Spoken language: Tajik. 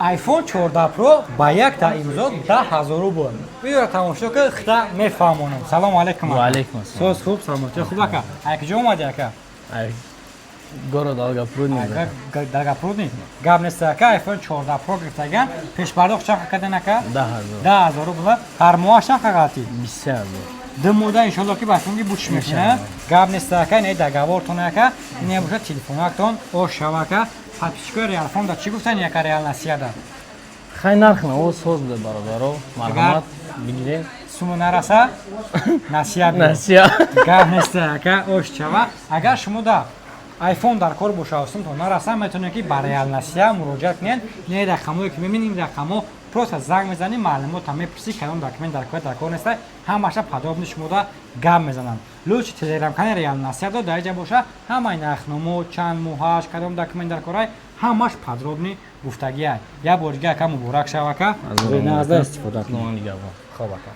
iPhone 14 Pro ба якта имзо 10 000 рубл. Видеоро тамошо ки, хита мефаҳмонам. Салому алайкум, ака. Ва алайкум ассалом. Соз, хуб, саломатӣ, хуб, ака. Ай куҷо омадӣ, ака? Ай город Долгопрудный. Ака, Долгопрудный. Гап нест, ака, iPhone 14 Pro гирифтаган. Пешпардохт чанд кадан, ака? 10 000. 10 000 рубл. Ҳар моҳ чанд қағати? 23 000. 2 моҳда иншолло ки бафунги бучш мекунад. Гап нест, ака, не договортон, ака. Не бошад телефонактон ош шава, ака. Подписчикои Реалфон да чӣ гуфтан, яка Реал Насияда? Хай, нарх наво соз буде, бародаро. Марҳамат, бигирен. Суму нараса, насия биё. Насия. Гап нест, ака, ош чава. Агар шумо да iPhone дар кор боша, сумтон нараса, метавонед, ки ба Реал Насия муроҷиат кунед. Не рақамое ки мебинед, ин рақамҳо просто занг мезанӣ, маълумота мепурсӣ, кадом документ дар кор, дар кор неста, ҳамаша подробно шумода гап мезананд. Лучше телеграм канали Реал Насия до дар иҷа боша, ҳамаи нархномо, чанд моҳаш, кадом документ дар корай, ҳамаш подробно гуфтагиай. Як бор дига, ака, муборак шав, ака. Назда истифода кунед. Хоб, ака. Хоб, ака.